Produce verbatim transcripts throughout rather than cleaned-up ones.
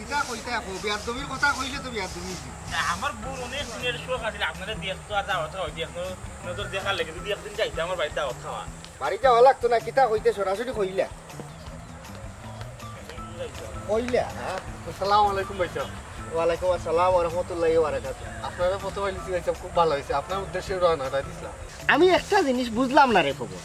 কিতা কইতা কও, বিয়াদবির কথা কইলে তো বিয়াদবি। না, আমার বউর অনেক দিনের শখ আছিল আপনারে দেখতো আর দাওয়াত খাওয়াইতো, এক নজর দেখার লাগি, যদি একদিন যাইতে আমার বাড়িত দাওয়াত খাওয়া। বাড়িত যাওয়া লাগতো না, কিতা কইতে সরাসরি কইলা। কইলা, হ্যাঁ? আসসালামু আলাইকুম ভাইসাব। ওয়ালাইকুম আসসালাম ওয়া রাহমাতুল্লাহি ওয়া বারাকাতুহু। আপনারে ফটো পাইলিছি ভাইসাব, খুব ভালা অইছে। আপনার উদ্দেশ্যে রওনা দিছিলাম। আমি একটা জিনিস বুঝলাম না রে খবর,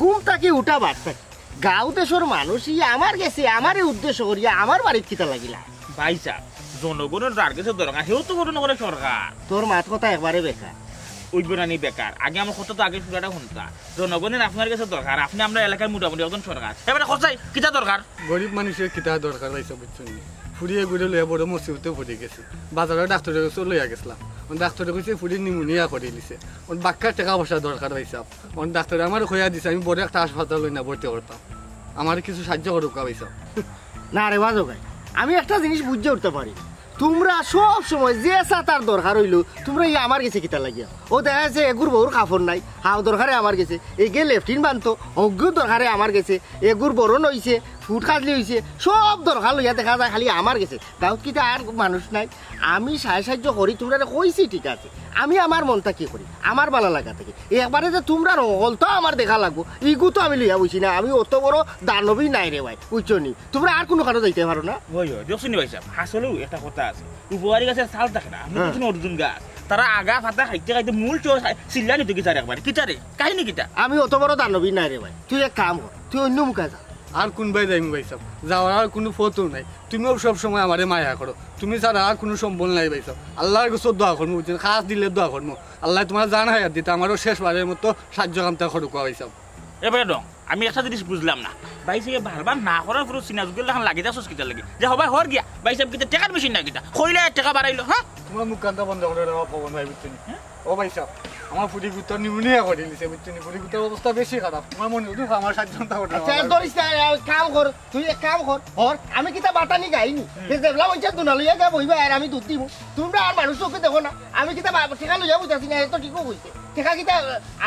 ঘুম থাকি উঠা বাদ থাকি গাঁও দেশর মানুষ ই আমার গেছে, আমারে উদ্দেশ্য করিয়া আমার বাড়িত কিতা লাগিলা? ভাইসাব, জনগণর যার গেছে দরকার, হেউ তো গঠন করে সরকার। তোর মাত কথা একবারে বেকার। ওই বেড়ানি বেকার। আগে আমার কথা তো আগে সুরাটা শুনতা। জনগণের আপনার গেছে দরকার, আপনি আমরা এলাকায় মোটামুটি একজন সরকার। এবারে কোথায় কিতা দরকার? গরিব মানুষের কিতা দরকার ভাইসাব, বুঝছইন নি? ফুড়ি এগুরে লইয়া বড় মুসিবতে পড়ি গেছি। বাজারো ডাক্তারর গেছে লইয়া গেছিলাম। অন ডাক্তারে কইছে ফুড়ির নিউমোনিয়া করিলিছে। অন বাক্কা টেকা পয়সা দরকার ভাইসাব। অন ডাক্তারে আমারে কইয়া দিছে আমি বড় একটা হাসপাতাল অইনা ভর্তি করতাম। আমারে কিছু সাহায্য করউক্কা ভাইসাব। না রে বাজো ভাই, আমি একটা জিনিস বুঝিয়া উঠতাম পারি না। তুমরা সব সময় যে ছাতার দরকার অইলো, তুমরা ই আমার গেছে কিতা লাগিয়া? ও দেখা যাচ্ছে এগুর বউর কাপড় নাই, হাও দরকারে আমার গেছে, এগে লেফটিন বানতো, অগুর দরকারে আমার গেছে, এগুর বরন অইছে, ফুট খাজলি অইছে, সব দরকার লইয়া দেখা যায় খালি আমার গেছে। গাঁওত কিতা আর মানুষ নাই? আমি সাহায্য সাহায্য করি, তুমরারে কইছি ঠিক আছে, আমি আমার মন থাকি করি, আমার ভালা লাগা থাকি। একবারে যে তুমরার হকলতা আমার দেখা লাগবো, ইগু তো আমি লইয়া বইছি না, আমি অত বড় দানবী নায় রে ভাই, বুঝছো নি? তুমরা আর কুনু কানো যাইতায় পারো না? ওই, ওই, দেখছইন নি ভাইসাব, আসলেউ একটা কথা আছে, উপকারী গাছের ছাল থাকে না, আপনি হ্যাঁ। দেখছইন অর্জুন গাছ, তারা আগা পাতা খাইতে খাইতে মূল চোর চিল্লা নিত কিতারে একবার, কিতারে? কাহিনী কিতা? আমি অত বড় দানবী নায় রে ভাই, তুই এক কাম কর, তুই অন্য মুখে যা। আর কুনবায় যাইমু ভাইসাব? যাওয়ার আর কুনু পথও নাই। তুমিও সব সময় আমারে মায়া করো, তুমি ছাড়া আর কুনু সম্বল নাই ভাইসাব। আল্লার গেছে দোয়া করমু, বুঝছইন নি? খাস দিলে দোয়া করমু। আল্লায় তুমার জান হায়াত দিতা, আমারও শেষবারের মতো সাহায্য কামতা করউক্কা ভাইসাব। এ বেটা ডং, আমি একটা জিনিস বুঝলাম না। ভাইসাবে বারবার না করার পরেও সিনা যুগের লাখান লাগি যাচ্ছস কিতার লাগি? যা হবায় হর গিয়া। ভাইসাব কিতা টেকার মেশিন না কিতা? কইলে আর টেকা বাড়াইলো, হ্যাঁ? তুমার মুখ কান্তা বন্ধ করো রে বাবা, পবন ভাই, বুঝছো নি? হ্যাঁ? ও ভাইসাব, আমার ফুড়ি গুতার নিউমোনিয়া করিলিছে, বুঝছো নি? ফুড়ি গুতার অবস্থা বেশি খারাপ। তুমার মনে অয় আমার সাহায্য কামতা করো। আচ্ছা, ধরিস না, এক কাম কর, তুই এক কাম কর, হর, আমি কিতা বাতানি গাইনি? হুম। যে যেবলা মন চায় দুনা লইয়া গিয়া বইবা আর আমি দুধ দিমু। তুমরা আর মানুষ চউখে দেখো না, আমি কিতা বা-, টেকা লইয়া বইতাছি না, এ তো ঠিকউ কইছে। টেকা কিতা,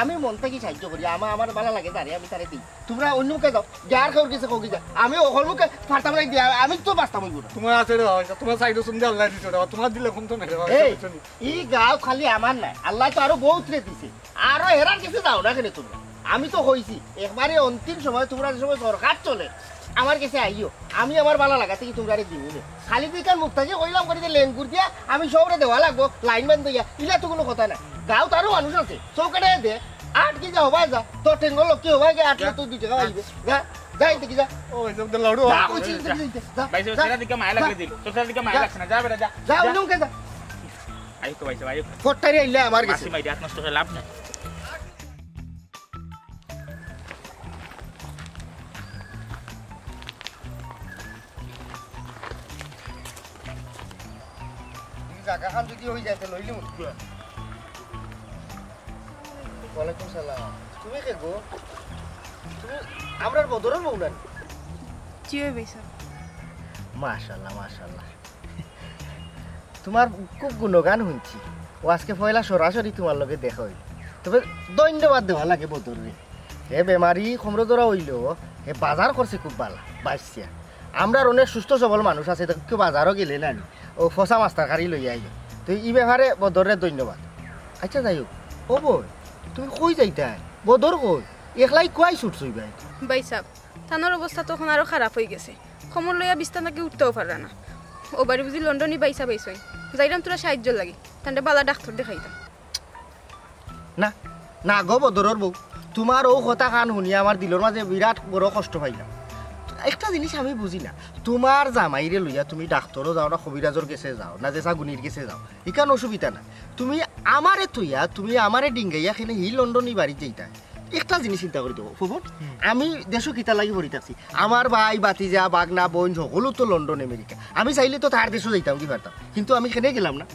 আমি মন থাকি সাহায্য করি, আমা-, আমার ভালা লাগে তারে, আমি তারে দেই। তুমরা অন্য মুখে যাও, যার কেউর গেছে কও গিয়া। আমি হকল মুখে পারতাম না দিয়া, আমি তো বাঁচতাম অইবো না। তুমার আছে রে বাবা, তুমার সাইডো সুন্দর আল্লায় দিছে রে বাবা, তুমার দিলে কমতো নাই রে বাবা, এই, বুঝছো নি? ই গাঁও খালি আমার নায়, আল্লায় তো আরো বউতরে দিছে, আরো হেরার গেছে যাও না কেনে তুমরা? আমি তো কইছি, একবারে অন্তিম সময় তুমরা যে সময় দরকার চলে, আমার গেছে আইও, আমি আমার ভালা লাগা থাকি তুমরারে দিমু নে। খালি দুইখান মুখ থাকি কইলাম করি যে লেঙ্গুর দিয়া আমি সবরে দেওয়া লাগবো, লাইন বান্ধ দিয়া, ইলা তো কুনু কথা না। গাঁওত আরো মানুষ আছে, চউখে দে, আট কি যা হবায় যা, তোর টেঙ্গল লোক কি হবায় গিয়া আট যা। তো দুই টেকা পাইবে। যা, যা ইনতে কি যা। ও, এই সব তো লড়ু। যা, কইছি, ইনতে কি যা, যা, ভাই সাহেব, যা, সেটা দিকে মায়া যা। লাগলে দিল। তোর সেটা দিকে মায়া যা। লাগছে না, যা বেটা, যা। যা, যা। অন্য মুখে যা। আই তো ভাই সাহেব, আই। ফট্টারি আইলে আমার গেছে। মাসি মাইরে হাত নষ্ট করে লাভ নাই। এই জাগাখান যদি অই যায়, তে লইলিমু। ওয়ালাইকুম সালাম। তুমি কে গো? তুমি আমরার বদরর বউ না নি? জি অয় ভাই সাহেব। মাশাআল্লাহ, মাশাআল্লাহ। তুমার খুব গুণগান হুনছি। অউ আজকে পয়লা সরাসরি তুমার লগে দেখা অইল। তবে ধন্যবাদ দেওয়া লাগে বদররে। হে বেমারি কমরো ধরা অইলো, হে বাজার করছে খুব ভালা, বাঁচছে। আমরার অনেক সুস্থ সবল মানুষ আছে, তে কেউ বাজারও গেলে না নি, অউ ফসা মাছ তরকারি লইয়া আইলে। তে ই ব্যাপারে বদররে ধন্যবাদ। আচ্ছা যাই হউক, ও বইন, তুমি কই যাইতায়? বদর কই? একলাই কুয়াই ছুটছইবায়? ভাই সাহেব, তানর অবস্থা তো অখন আরো খারাপ অইগেছে। কমর লইয়া বিছনা থাকি উঠতাও পাররা না। অউ বাড়ি বুঝি লন্ডনি ভাই সাহেব আইছইন। যাইরাম থুড়া সাহায্যর লাগি। তানরে ভালা ডাক্তর দেখাইতাম। না, না গো বদরর বউ, তুমার অউ কথাখান হুনিয়া আমার দিলর মাঝে বিরাট বড় কষ্ট পাইলাম। একটা জিনিস আমি বুঝি না, তুমার জামাইরে লইয়া তুমি ডাক্তরও যাও না, কবিরাজর গেছে যাও না, যেছা গুণীর গেছে যাও, ইখান অসুবিধা না। তুমি আমারে থইয়া, তুমি আমারে ডিঙ্গাইয়া কেনে হি লন্ডনি বাড়িত যাইতায়? একটা জিনিস চিন্তা করি দেখো, ফুবন, হুম। আমি দেশো কিতার লাগি পড়ি থাকছি? আমার ভাই, ভাতিজা, ভাগনা, বইন হকলউ তো লন্ডন, আমেরিকা। আমি চাইলে তো তার দেশো যাইতাম কি পারতাম, কিন্তু আমি কেনে গেলাম না।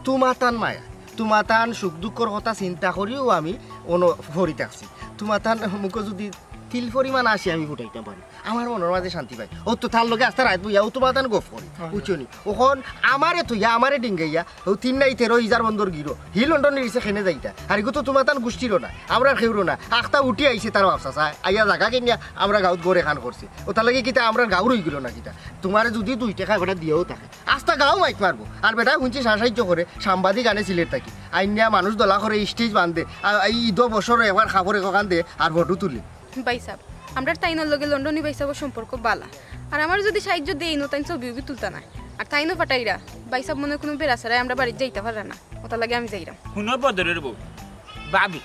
তুমাতান মায়া, তুমাতান সুখ দুঃখর কথা চিন্তা করিউ আমি অনো পড়ি থাকছি। তুমাতান মুখো যদি তিল পরিমাণ হাসি আমি ফুটাইতাম পারি, আমার মনর মাঝে শান্তি পাই। অউ তো তার লগে আস্তা রাইত বইয়া অউ তো মাতান গফ করি, বুঝছো নি? অখন আমারে থইয়া, আমারে ডিঙ্গাইয়া, অউ তিন নাই তেরো ইজার বন্দর গিরো, হি লন্ডন গেছে কেনে যাইতা। আর ইগু তো তুমাতান গুষ্টিরও না, আমরার কেউরও না। আখতা উঠি আইছে তার বাপ চাচা, আইয়া জাগা কিনিয়া আমরার গাউত ঘর এখান করছে। অতার লাগি কিতা আমরার গাউর অইগেলো না কিতা? তুমারে যুদি দুই টেকা বেটা দিয়াও থাকে, আস্তা গাউ মাইক মারবো। আর বেটায় হুনছি সাহায্য করে, সাংবাদিক আনে সিলেট থাকি, আইনিয়া মানুষ দলা করে, স্টেজ বান্ধে, আর এই ইদো বছরো একবার কাপড় একখান দে আর ফটো তুলে। ভাইসাব, আমরার তাইনর লগে লন্ডনি ভাইসাবর সম্পর্ক বালা। আর আমারে যুদি সাহায্য দেইন, তাইন ছবি উবি তুলতা নায়। আর তাইনও ফাটাইরা, ভাইসাব মনে কুনু বেড়া ছাড়াই আমরার বাড়িত যাইতা পাররা না। অতার লাগি আমি যাইরাম। হুনো বদরের বউ, ভাবি,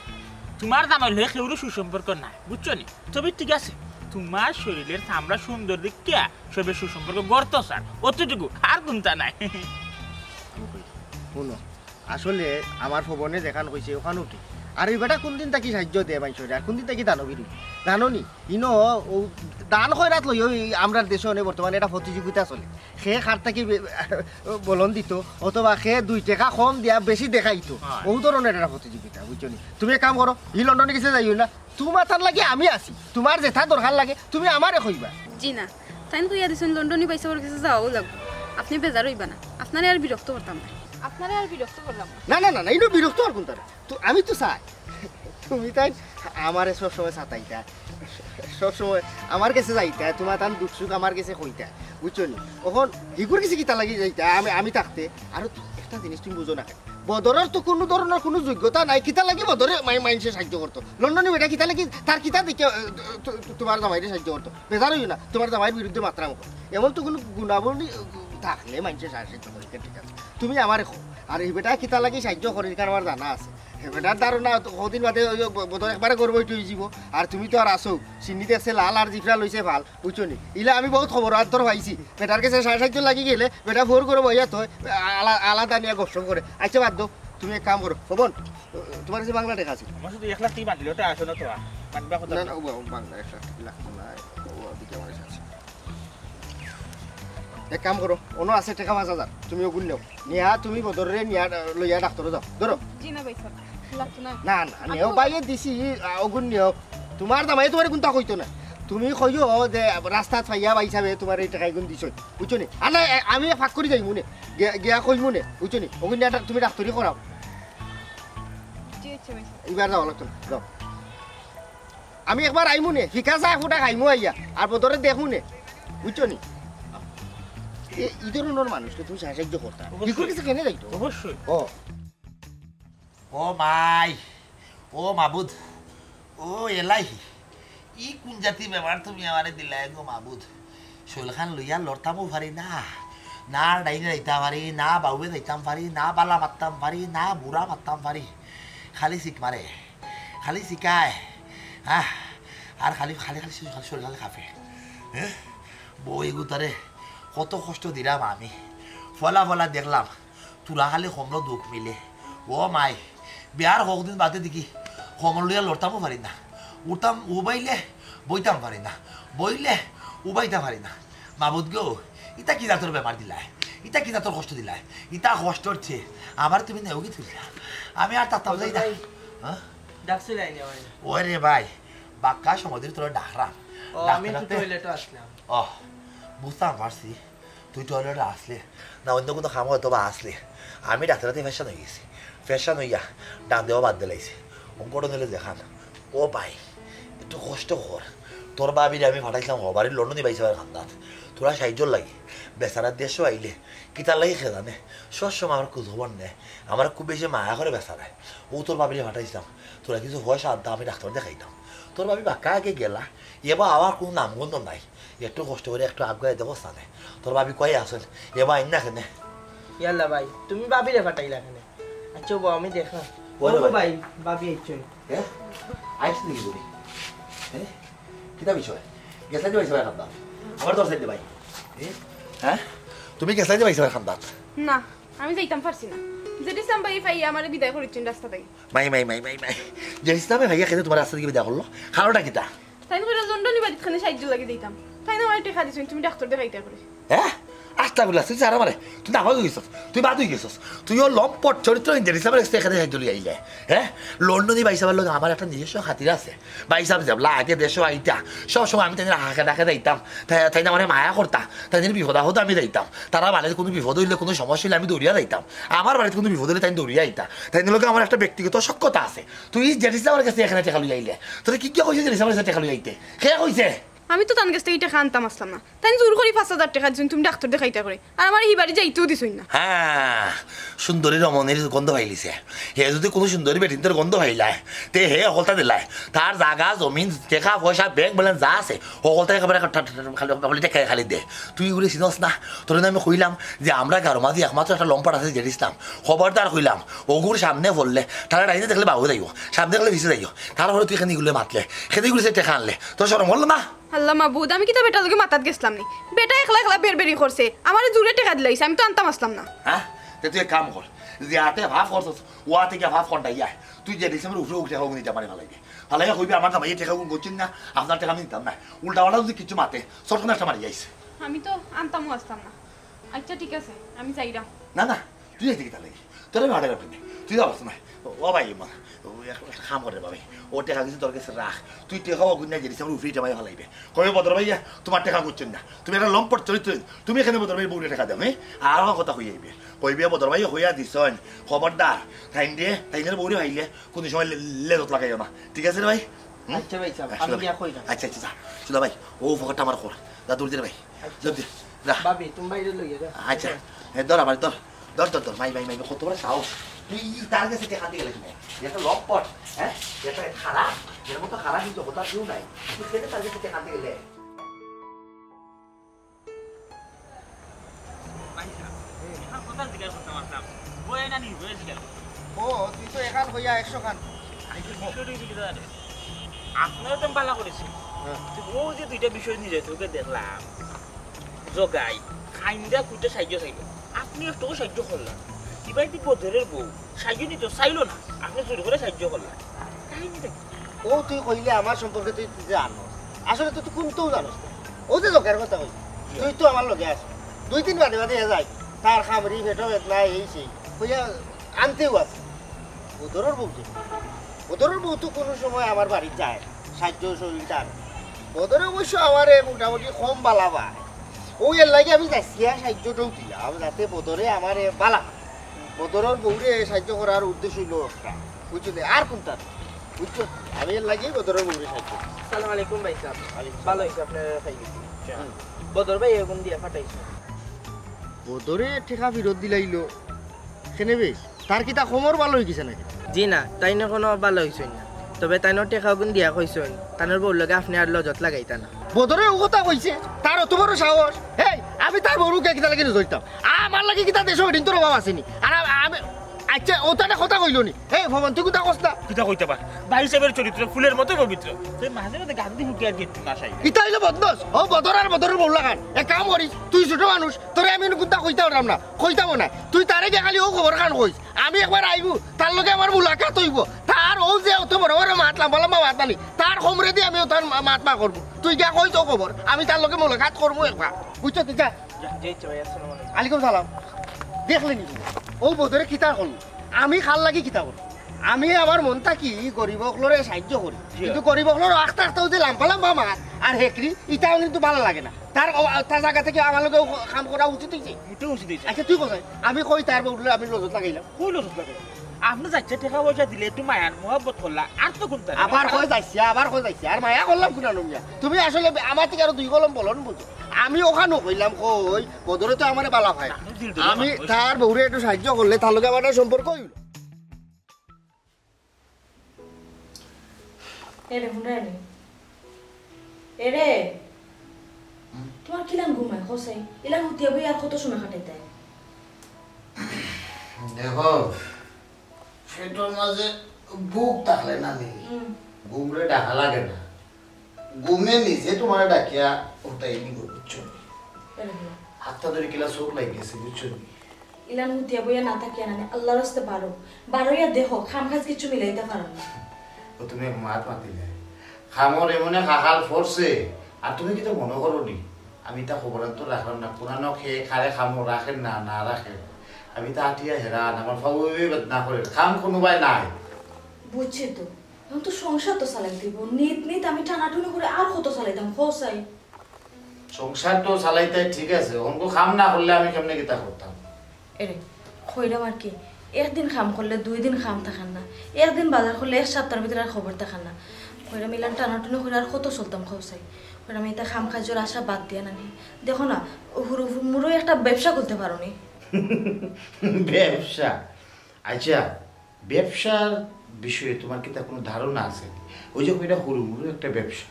তুমার জামাইর লগে কেউরও সুসম্পর্ক নাই, বুঝছো নি? তবে ঠিক আছে, তুমার শরীরের চামড়া সুন্দর দেখিয়া সবে সুসম্পর্ক গড়তো চার, অতটুকু, আর কুন্তা নাই। হুনো, আসলে আমার ফবনে যেখান কইছে অখানউ ঠিক। আর ই বেটা কুনদিন থাকি সাহায্য দেয় মানষরে, আর কুনদিন থাকি দানবীর অয়, জানো নি? ইনো অউ দান খয়রাত লইয়া অউ আমরার দেশো অনে বর্তমানে একটা প্রতিযোগিতা চলে। কে কার থাকি বে-, বলন দিতো, অথবা কে দুই টেকা কম দিয়া বেশি দেখাইতো, অউ ধরনের একটা প্রতিযোগিতা, বুঝছো নি? তুমি এক কাম করো, ই লন্ডনে গেছে যাইও না, তুমাতার লাগি আমি আছি, তুমার যেতা দরকার লাগে তুমি আমারে কইবা। জি না, তাইন কইয়া দিছইন লন্ডনি ভাইসাবর গেছে যাওয়াউ লাগবো। আপনে বেজার অইবা না, আপনারে আর বিরক্ত করতাম না, আপনারে আর বিরক্ত করলাম না। না, না, না, না, ইনো বিরক্ত আর কুনতা না। তো আমি তো চাই, তুমি তাইন আমারে সবসময় সাতাইতা, সবসময় আমার গেছে যাইতা, তুমাতান দুখ সুখ আমার গেছে কইতা, বুঝছো নি? অখন হিগুর গেছে কিতা লাগি যাইতা আমি, আমি থাকতে? আর একটা জিনিস তুমি বুঝো না কেনে? বদরর তো কুনু ধরনর কুনু যোগ্যতা নাই, কিতা লাগি বদরে মাই-, মাইনষে সাহায্য করতো? লন্ডনি বেটা কিতা লাগি তার কিতা দেখিয়া, এ, তু-, তু-, তুমার জামাইরে সাহায্য করতো? বেজার অইও না, তুমার জামাইর বিরুদ্ধে মাতরাম অকল। এমন তো কুনু গুণাবলী থাকলে মাইনষে সাহায্য করে, ঠিক আছে? তুমি আমারে কও, আর ই বেটা কিতা লাগি সাহায্য করে, ইখান আমার জানা আছে। ই বেটার ধারণা অত কদিন বাদে অউ ব-, বদর একবারে গর্ভবতী অইযিবো, আর তুমি তো আর আছো, সিন্নি দেখছে লাল আর জিফরা লইছে ফাল, বুঝছো নি? ইলা আমি বউত খবর আন্তর পাইছি। বেটার গেছে সাড়ে সাতজন লাগি গেলে, বেটা ফোর করে বইয়া থয়, আলা-, আলাদা নিয়া গপসপ করে। আচ্ছা, বাদ দেও, তুমি এক কাম করো, খবর, তুমার গেছে বাংলা টেকা আছে? আমার শুধু এক লাখ টেকা বান্ধিল, ওটা আসো না তো, আর বাংলা কথা না, না। না, ও বাবা, বাংলা এক লাখ টেকা লাগতো না, ও দিকে আমার কাছে আছে। এক কাম করো, অনো আছে টেকা পাঁচ হাজার, তুমি অগুন নেও। নিয়া তুমি বদররে নিয়া, লইয়া ডাক্তরো যাও। ধরো। জি না ভাইসাব, লাগতো না। না, না, আমি নেও, ভাইয়ে দিছি, আ, অগুন নেও। তুমার জামাইয়ে তুমারে কুন্তা কইতো না। তুমি কইও যে রাস্তাত পাইয়া ভাইসাবে তুমারে ই টেকা ইগুন দিছইন। বুঝছো নি? আর না, এ, আমি ফাঁক করি যাইমু নে। গিয়া, গিয়া কইমু নে। বুঝছো নি? অগুন নিয়া তুমি ডাক্তরি করাও। জি, আচ্ছা ভাইসাব। ইবার যাওয়া লাগতো না। যাও। আমি একবার আইমু নে, ফিকা চা ফুটা খাইমু আইয়া, আর বদরে দেখমু নে, বুঝছো নি? এ, ই ধরনর মানুষ তো তুমি সাহায্য করতা। অবশ্যই। কি করে গেছে কেনে যাইতো? অবশ্যই। ও। ও মাই, ও মাবুদ, ও এলাহি, ই কুন জাতি বেমার তুমি আমারে দিলায় গো মাবুদ? শরীলখান লইয়া লড়তামও পারি না, না ডাইনে যাইতাম পারি, না বাউয়ে যাইতাম পারি, না বালা মারতাম পারি, না বুড়া মারতাম পারি, খালি চিক মারে। খালি চিকায়, আহ, আর খালি, খালি, খালি, খালি শরীর খালি কাঁপে। হ্যাঁ? বউ এগু তারে কত কষ্ট দিলাম আমি। ফলা ফলা দেখলাম, তোরা খালি কমলো দুখ মিলে। ও মাই, বিয়ার কতদিন বাদে দেখি, কমল লইয়া লড়তামও পারি না। উঠতাম উবাইলে, বইতাম পারি না। বইলে, উবাইতাম পারি না। মাবুদ গো, ইতা কি জাতর বেমার দিলায়? ইতা কি জাতর কষ্ট দিলায়? ইতা কষ্টর চেয়ে আমার তুমি নেওগি তুলিয়া। আমি আর তাতাম যাই না। ভাই, হ্যাঁ? ডাকছিলে আইনে ভাই। ওরে ভাই, বাক্কা সময় ধরে তোরা ডাকরাম। ও, আমি ডাকতে একটু ডাকতে টয়লেটে আসলাম। ও, বুঝতাম পারছি। তুই টয়লেটে আসলে, না অন্য কুনু কামো হয়তো বা আসলে। আমি ডাকতে ডাকতে ফেশান অইগেছি। ফেশান অইয়া ডাক দেওয়া বাদ দিলাইছি। অঙ্কটা নিলে দেখান। ও ভাই, একটু কষ্ট কর। তোর ভাবিরে আমি পাঠাইছিলাম হবারই লন্ডনি ভাইসাবর কান্দাত। তোরা সাহায্যর লাগি। বেচারা দেশো আইলে, কিতার লাগি কে জানে। সব সময় আমার খোঁজ খবর নেয়। আমার খুব বেশি মায়া করে বেচারায়। ও তোর ভাবিরে পাঠাইছিলাম। তোরা কিছু পয়সা আনতা, আমি ডাক্তর দেখাইতাম। তোর ভাবি বাক্কা আগে গেলা। এবার আবার কুনু নামগন্ধ নাই। একটু কষ্ট করে একটু আগুয়াই দেখো স্থানে। তোর ভাবি কই আছেন? এবার আইন না কেনে? ইয়াল্লা ভাই, তুমি ভাবিরে পাঠাইলা কেনে? আচ্ছা, ও আমি দেখা। ওরে ও ভাই। ভাই, ভাবি আইছইন। হ্যাঁ? আইস নাকি তুমি? হ্যাঁ? কিতা বিষয়? গেছলায় যে ভাইসাবর কান্দাত। আমার তো সাইড ভাই। এ? হ্যাঁ? তুমি গেছলায় যে ভাইসাবর কান্দাত। না, আমি যাইতাম পারছি না। জেড ইসলাম ভাই পাইয়া আমারে বিদায় করিছইন রাস্তা থাকি। মাই, মাই, মাই, মাই, মাই। জেড ইসলামে ভাইয়া কেনে তুমারে রাস্তা থাকি বিদায় করলো? কারণটা কিতা? তাইন কইরা লন্ডনি বাড়িত খানে সাহায্য লাগি দিতাম। তাইন আমারে টেকা দিছইন, তুমি ডাক্তর দেখাইতা করি। হ্যাঁ? আস্তা বলে তুই সারা মারে, তুই নামাজ হয়ে গেছস, তুই বাদ হয়ে গেছস। তুই ও লম্পট চরিত্র ইঞ্জিনিয়ার হিসাবে এখানে সাহায্য লিয়ে আইলে। হ্যাঁ, লন্ডনী ভাই সাহেবের লগে আমার একটা নিজস্ব খাতির আছে। ভাই সাহেব যেবলা আগে দেশো আইতা, সব সময় আমি তাইনের হাঁকে ডাকে যাইতাম। তাই, তাই না মানে মায়া করতা, তাইনের বিপদ আপদ আমি যাইতাম। তারা বাড়িত কোনো বিপদ হইলে, কোনো সমস্যা হইলে আমি দৌড়িয়া যাইতাম। আমার বাড়িত কোনো বিপদ হইলে তাই দৌড়িয়া আইতা। তাইনের লগে আমার একটা ব্যক্তিগত সখ্যতা আছে। তুই জেডিস আমার কাছে এখানে টেকা লই আইলে। তোরে কি কি কইছে জেডিস আমার কাছে টেকা লই আইতে? কে কইছে? আমি তো তান কাছ থাকি টেকা আনতাম আসলাম না। তাইন জোর করি পাঁচ হাজার টেকা দিছইন, তুমি ডাক্তার দেখাইতা করি। আর আমারে হি বাড়ি যাইতেও দিছইন না। হ্যাঁ, সুন্দরী রমণীর গন্ধ পাইলিছে। হে যদি কোনো সুন্দরী বেটিন্তর গন্ধ পাইলায়, তে হে হকলতা দিলায়। তার জাগা, জমিন, টেকা, পয়সা, ব্যাংক ব্যালেন্স যা আছে, হকলতা একেবারে খা-, খা-, খা-, খালি, খালি টেকা খালি দে। তুই ইগুরে চিনস না? তোরে না আমি কইলাম যে আমরা গারো মাঝে একমাত্র একটা লম্পট আছে জেডিস নাম। খবরদার কইলাম, অগুর সামনে পড়লে, তারা ডাইনে দেখলে বাবু যাইও, সামনে দেখলে পিছে যাইও। তারপরে তুই কেনে ইগুলো মাতলে, কেনে ইগুলো সে টেকা আনলে, তোর শরম হলো না? আল্লাহ মাবুদ, আমি কিতা বেটার লগে মাতাত গেছলাম নি? বেটা একলা একলা বেরবেরি করছে, আমারে জোরে টেকা দিলাইছে, আমি তো আনতাম আসলাম না। হ্যাঁ? তে তুই এক কাম কর, যে আতে ভাব করছস, ও আতে গিয়া ভাব কর ডাইয়া। তুই যে ডিসেম্বর উপরে উঠে হোক নিতে পারে ফালাইবে। ফালাইয়া কইবে আমার জামাই টেকা গুণ করছেন না, আপনার টেকা আমি নিতাম না। উল্টা পাল্টা যদি কিছু মাতে, সরকার একটা মারি যাইছে। আমি তো আনতামও আসতাম না। আচ্ছা, ঠিক আছে, আমি যাইরাম। না, না, তুই যাইতে কিতা লাগে? তোরে ভাড়া রাখবি না। তুই যাবস না। ও, ও ভাই, মা, ও এক-, একটা কাম করে ভাই। ও টেকা কিছু তোর কাছে রাখ। তুই টেকা ও গুন্না জিনিস আমার উপরে জামাই ফালাইবে। কবে বদর ভাইয়া, তোমার টেকা করছেন না। তুমি একটা লম্পট চরিত্র। তুমি এখানে বদর ভাই বউরে টেকা দাও, হ্যাঁ? আর আমার কথা কই আইবে। কইবে বদর ভাই হইয়া দিছইন। খবরদার। তাইন দিয়ে, তাইনের বউরে ভাইলে কোন সময় লে-, লেজত লাগাইও না। ঠিক আছে রে ভাই? হুম? আচ্ছা ভাই সাহেব, হ্যাঁ, আমি সুধা ভাই। গিয়া কই না। আচ্ছা, আচ্ছা, যা। সুধা ভাই, ও ফকটটা আমার খোর। যা, দূর দে রে ভাই। আচ্ছা। যা, যা, যা। ভাবি, তুমি বাইরে লইয়া যাও। আচ্ছা। এ, ধর আবার, ধর। ধর, ধর, ধর। মাই, মাই, মাই, কত বড় সাহস। তুই তার কাছে টেকা আনতে গেলে কেনে? এটা লম্পট, হ্যাঁ? এটা খারাপ। এর মতো খারাপ কিন্তু কথা কেউ নাই। তুই কেনে তার কাছে টেকা আনতে গেলে? ভাই সাহেব, একটা কথা জিজ্ঞাসা করতাম আসলাম। বইয়ে না নি, বইয়ে জিজ্ঞাসা করতাম। ও, তুই তো এখান কইয়া একশো খান। আইজকে বিষয়টা হইছে কি জানেন? আপনারা তো ভালা করেছেন। হ্যাঁ। তো ও যে দুইটা বিষয় নিয়ে যায়, তোকে দেখলাম। জগাই, খাইন্দা কুইটা সাহায্য চাইল। আপনি একটু সাহায্য করলেন। কিবা এটি বদরের বউ, সাহায্য নিতে চাইল না। আপনি জোর করে সাহায্য করলেন। কাহিনীটা কি? ও তুই কইলে আমার সম্পর্কে তুই, তুই যে আনো। আসলে তুই তো কোনটাও জানোস না। ও যে লোকের কথা কই, তুই তো আমার লগে আস। দুই দিন বাদে বাদে এ যায়। তার খামড়ি, পেটো বেদনা, এই সেই। কইয়া আনতেও আছে। বদরের বউ যে। বদরের বউ তো কোনো সময় আমার বাড়িত যায়। সাহায্য সহযোগিতার। বদরে অবশ্য আমারে মোটামুটি কম বালা পায়। ও এর লাগি আমি যাচ্ছিয়া সাহায্যটাও দিলাম, যাতে বদরে আমারে বালা পায়। বদরের বউরে সাহায্য করার উদ্দেশ্য হইল একটা। বুঝছো নি? আর কোনটা না। বুঝছো? আমি এর লাগি বদরের বউরে সাহায্য করি। আসসালামু আলাইকুম ভাই সাহেব। ওয়ালাইকুম ভালো সালাম। হয়েছে আপনারা খাই গেছি। হুম। বদর ভাই এগুন দিয়া ফাটাইছো। বদরে টেকা ফিরত দিলাইলো। কেনে বে? তার কিতা কোমর বালা অইগেছে নাকি? জি না, তাইন অখনো বালা অইছইন না। তবে তাইনর টেকাগুন দিয়া কইছইন, তানর বউর লগে আপনে আর লজত লাগাইতা না। বদরে ও কথা কইছে, তার অত বড় সাহস। এই, আমি তার বউরে কিতা লাগি নজর দিতাম? আমার লাগি কিতা দেশো বেটিন্তর অভাব আছে নি? আর আ-, আমি, আচ্ছা, ও তানে কথা কইলো নি? এই, ভবন, তুই কিতা কস না? কিতা কইতে পার? ভাই সাহেবের চরিত্র ফুলের মতো পবিত্র। তুই মাঝে মাঝে গান্ধী হুঁকে আর গেট না চাই। ইতা হইলো বদমাস। ও বদর আর বদরের বউ লাগান। এক কাম করিস, তুই ছোট মানুষ, তোরে আমি কুন্তা কইতাম পারতাম না, কইতামও না। তুই তারে গিয়া খালি ও খবর খান কইস। আমি একবার আইবো, তার লগে আমার মুলাকাত অইবো। তার ও যে অত বড় বড় মাত, লম্বা লম্বা মাত নানি, তার কোমরেদি আমি অতার মা-, মাত মা করবো। তুই গিয়া কইস ও খবর, আমি তার লগে মুলাকাত করবো একবার। বুঝছো তুই? যা। যা, জি, আচ্ছা ভাই, আসসালামু আলাইকুম। আলাইকুম সালাম। দেখলে নি? ও বদরে কিতা করলো? আমি কার লাগি কিতা করবো? আমি আমার মন থাকি গরিব অকলরে সাহায্য করি। জি। কিন্তু গরিব অকলর আখতা আখতাও যে লম্বা লম্বা মাত আর হেকরি, ইতাও কিন্তু বালা লাগে না। তার ও, তার জাগা থাকি আমার লগে ও কাম করা উচিত অইছে। মোটেও উচিত অইছে না। আচ্ছা, তুই কোথায়? আমি কই তার বউরে আমি লজত লাগাইলাম। কই লজত লাগাইলাম? আপনে যাইচ্ছা টেকা পয়সা দিলে একটু মায়ার মহব্বত করলা, আর তো কুন্তা নাই। আবার কই যাইচ্ছা, আবার কই যাইচ্ছা, আর মায়া করলাম কুনানো মিয়া? তুমি আসলে আমার থাকি আরো দুই কলম বলো না বুঝো। আমি অখানও কইলাম কই, বদরে তো আমারে বালা পায়। আপনি দিল ধরে আমি মানুষ। তার বউরে একটু সাহায্য করলে তার লগে আমার একটা সম্পর্ক অইলো। এরে, হুনরায়নি? এরে, তোমার কিলান ঘুমায়, হোসাই? ইলান হুতিয়া বই আর কত সময় কাটাইতায়? দেখো, পেটর মাঝে ভুক থাকলে না নি, হুম। ঘুমরে ডাকা লাগে না। ঘুমে নিজে তোমারে ডাকিয়া উঠাই দিব, বুঝছো? এরে হুনো। হাতটা ধরে কিলা চোখ লাগি গেছে, বুঝছো নি? ইলান হুতিয়া বইয়া না থাকিয়া নানি, আল্লাহর রাস্তে বারো। বারোইয়া দেখো, খাম খাজ কিচ্ছু মিলাইতা পারো না। ও তুমি এক মাত মাতিলে। খামর এমনে কাকাল ফরছে, আর তুমি কিতা মনো করো নি? আমি তা খবর তো রাখলাম না, কোনানো খে খারে খামো রাখের না, না রাখের। আমি তা আটিয়া হেরান, আমার ফাউ ওই বাদ না করে, খাম কোনো বায় নাই। বুঝছি তো, এখন তো সংসার তো চালাইতে হইব। নিত নিত আমি টানাটুনি করে আর কত চালাইতাম, কও চাই। সংসার তো চালাইতে ঠিক আছে, অঙ্ক খাম না করলে আমি কেমনে কিতা করতাম? এরে, কইরাম আর কি, একদিন কাম করলে দুই দিন কাম থাকার না, একদিন বাজার করলে এক সপ্তাহর ভিতরে আর খবর থাকার না। কইরাম ইলান টানাটুনি করে আর কত চলতাম, কও চাই। কইরাম এটা কাম কাজর আশা বাদ দিয়া না নি। দেখো না, হুরু মুরু একটা ব্যবসা খুলতে পারো নি। ব্যবসা? আচ্ছা, ব্যবসার বিষয়ে তোমার কিতা কোনো ধারণা আছে? ওই যে কইরা হুরুমুরু একটা ব্যবসা,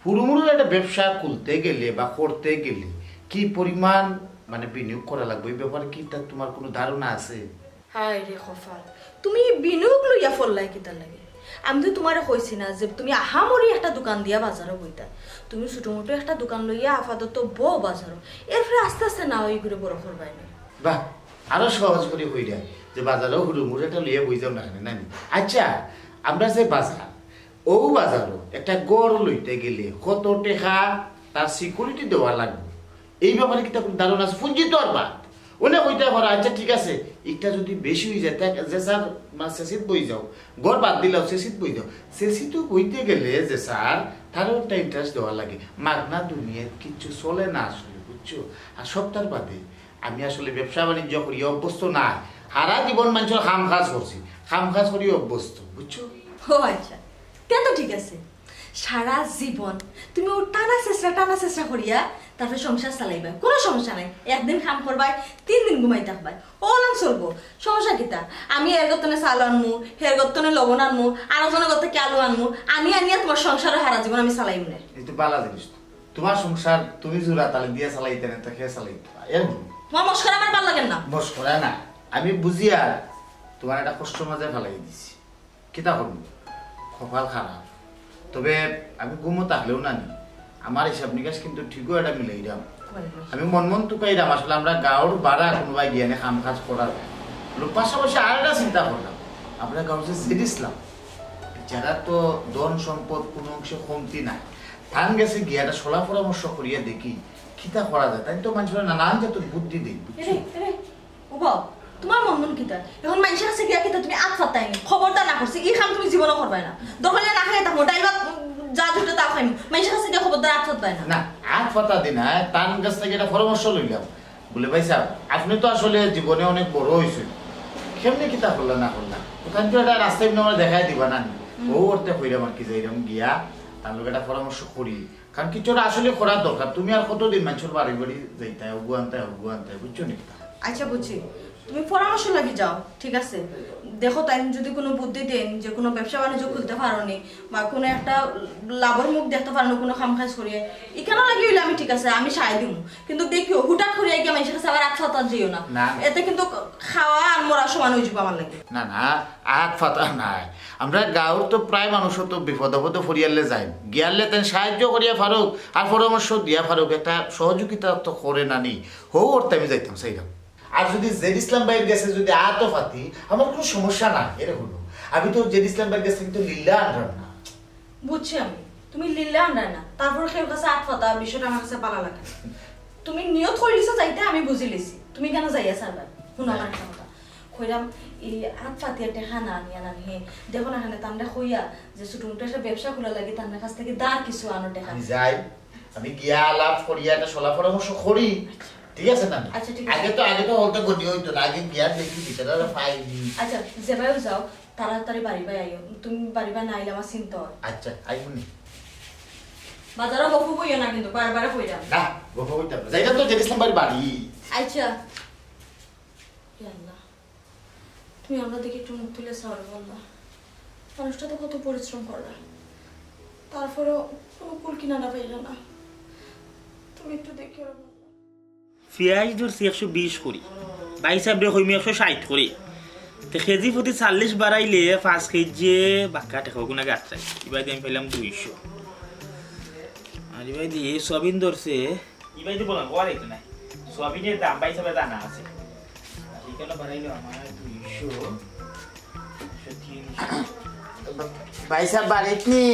হুরুমুরু একটা ব্যবসা খুলতে গেলে বা করতে গেলে কি পরিমাণ মানে বিনিয়োগ করা লাগবে, এই ব্যাপারে কিতা তোমার কোনো ধারণা আছে? হায় রে কপাল, তুমি বিনিয়োগ লইয়া ফল্লাই কিতা লাগে? আমি তো তোমারে কইছি না যে তুমি আহামরি একটা দোকান দিয়া বাজারো বইতা। তুমি ছোট মোটো একটা দোকান লইয়া আপাতত বও বাজারো, এরপরে আস্তে আস্তে না ওই করে বড় করবায় না। বাহ, আরো সহজ করে কইরা যে বাজারো হুরুমুরু একটা লইয়া বই যাও না কেনে, নানি? আচ্ছা, আমরা যে বাজার, ও বাজারো একটা ঘর লইতে গেলে কত টাকা তার সিকিউরিটি দেওয়া লাগবে, এই ব্যাপারে কিতা কোনো ধারণা আছে? পুঞ্জি তো আর বাদ। ওনে কইতে পারে, আচ্ছা ঠিক আছে, একটা যদি বেশি হয়ে যায়, তা যে স্যার, মা সেসিত বই যাও, ঘর বাদ দিলাও, সেসিত বই যাও। সেসিত বইতে গেলে যে স্যার, তারও একটা ইন্টারেস্ট দেওয়া লাগে। মাগনা দুনিয়াত কিচ্ছু চলে না আসলে, বুঝছো? আর সপ্তাহ বাদে আমি আসলে ব্যবসা বাণিজ্য করি অভ্যস্ত না। সারা জীবন মানুষের কাম কাজ করছি, কাম কাজ করি অভ্যস্ত, বুঝছো? ও আচ্ছা, তে তো ঠিক আছে। সারা জীবন তুমি ও টানা চেষ্টা, টানা চেষ্টা করিয়া তারপরে সংসার চালাইবা, কোনো সমস্যা নাই। একদিন কাম করবায়, তিন দিন ঘুমাই থাকবায়, ওলান চলবো। সমস্যা কিতা? আমি এর গতনে চাল আনমু, হের গতনে লবণ আনমু, আর ওজনে গত কি আলু আনমু, আমি আনিয়া তোমার সংসারে সারা জীবন আমি চালাইমু না। এই তো বালা জিনিস তো। তোমার সংসার তুমি জোড়া তালে দিয়া চালাইতে না, তো কে চালাইতো? এর তোমার মস্করা আমার ভালো লাগে না। মস্করা না, আমি বুঝি আর তোমার একটা কষ্ট মাঝে ফালাই দিছি। কিতা করবো, কপাল খারাপ। তবে আমি ঘুমো থাকলেও না নি, আমার হিসাব নিকাশ কিন্তু ঠিকও এটা মিলাইরাম। আমি মন মন তুকাইরাম, আসলে আমরা গাঁওর বাড়া কোনোবায় গিয়া নে কাম কাজ করা যায়। লো, পাশাপাশি আর একটা চিন্তা করলাম, আমরা গাঁও যে জেড ইসলাম, যারা তো ধন সম্পদ কোনো অংশে কমতি নাই, তান গেছে গিয়া একটা সলা পরামর্শ করিয়া দেখি কিতা করা যায়। তাই তো মানুষের নানান জাতর বুদ্ধি দেই, বুঝছো? এরে, এরে, ও বাবা, তোমার মন মন কিতা? এখন মানুষের কাছে গিয়া কিতা তুমি আত ফাতাই নি? খবরদার না করছি, এই কাম তুমি জীবনও করবায় না। দরকার হলে না খাইয়া থাকবো, ডাইল ভাত, উম, যা জুটে তা খাইমু। মানুষের কাছে গিয়া খবরদার আত ফাতবায় না। না, আত ফাতা দি না, তান কাছ থেকে একটা পরামর্শ লইলাম। বলে, "ভাই সাহেব, আপনি তো আসলে জীবনে অনেক বড় হইছেন, কেমনে কিতা করলা না করলা? ওখান থেকে একটা রাস্তা এমনি আমরা দেখাই দিবা না নি?" হুম। ও করতে কইরাম আর কি, যাইরাম গিয়া, তার লগে একটা পরামর্শ করি। কারণ কিছু একটা আসলে করার দরকার। তুমি আর কতদিন মানুষের বাড়ি বাড়ি যাইতায়, হগু আনতায়, হগু আনতায়, বুঝছো নি? আচ্ছা, বুঝছি, তুমি পরামর্শ লাগি যাও, ঠিক আছে? দেখো, তাই যদি কোনো বুদ্ধি দেন যে কোনো ব্যবসা বাণিজ্য খুলতে পারো নি বা কোনো একটা লাভর মুখ দেখতে পারো নি কোনো কাম কাজ করিয়া, এখানে লাগি হইলে আমি ঠিক আছে, আমি সায় দিমু। কিন্তু দেখিও, হুটাট করিয়া গিয়া মানুষের কাছে আবার আত ফাতাত যেও না। না, না। এতে কিন্তু খাওয়া আর মরা সমান হয়ে যাবো আমার লাগি। না, না, আত ফাতা নাই। আমরা গাঁওর তো প্রায় মানুষ তো বিপদ আপদে ফরিয়ালে যাই, গিয়ালে তেন সাহায্য করিয়া ফারুক আর পরামর্শ দিয়া ফারুক, একটা সহযোগিতা তো করে না নি। হো, ওরতে আমি যাইতাম চাইরাম। আর যদি জেড ইসলাম ভাইয়ের গেছে যদি আতও ফাতি, আমার কোনো সমস্যা নাই। এরে হুনো, আমি তো জেড ইসলাম ভাইয়ের গেছে কিন্তু লিল্লা আনরাম না। বুঝছি আমি, তুমি লিল্লা আনরায় না, তারপর কেউর কাছে আত ফাতা বিষয়টা আমার কাছে ভালা লাগে না। তুমি নিয়ত করি লিছো যাইতে, আমি বুঝি লিছি, তুমি কেন যাইয়া ছাড়বা? হুনো আমার একটা কথা, কইরাম, এই আত ফাতিয়া টেকা না আনিয়া না নিয়ে, দেখো না, এখানে তানরে কইয়া যে ছোট মোটো একটা ব্যবসা খোলা লাগে, তানরে কাছ থেকে ধার কিছু আনো টেকা। আমি যাই, আমি গিয়া আলাপ করিয়া একটা সলা পরামর্শ করি, ঠিক আছে না? আচ্ছা, ঠিক আছে। আগে তো, আগে তো হলতে গতি হইতো না, আগে গিয়া দেখি বিচারা পাইনি। আচ্ছা, যেভাবেও যাও, তাড়াতাড়ি বাড়ি বাই আইও, তুমি বাড়ি বাই না আইলে আমার চিন্তা হয়। আচ্ছা, আইবো নি। বাজারও গফু কইও না কিন্তু, বারে বারে কইরাম। না, গফু কইতাম না। যাইতাম তো জেড ইসলাম ভাইয়ের বাড়ি। আচ্ছা। ইয়া আল্লাহ, তুমি আমরা দেখি একটু মুখ তুলে চাও রে আল্লাহ। মানুষটা তো কত পরিশ্রম করলা, তারপরেও কোনো কুল কিনারা পাইলা না। তুমি একটু দেখো রে আল্লাহ। পিয়াজ ধরছি একশো বিশ করি, ভাই সাহেব রে কইমি একশো ষাইট করি। তে কেজি প্রতি চল্লিশ বাড়াইলে পাঁচ কেজি বাক্কা টেকা গুনা গাত্রাই। ইবাদি আমি পাইলাম দুইশো। আর ইবাদি এই সয়াবিন ধরছে, ইবাদি বলেন, ওয়ার একটু নাই। সয়াবিনের দাম ভাই সাহেব জানা আছে। আর এখানে বাড়াইলো আমার দুইশো, একশো তিন। ভাই সাহেব বাড়িত নি?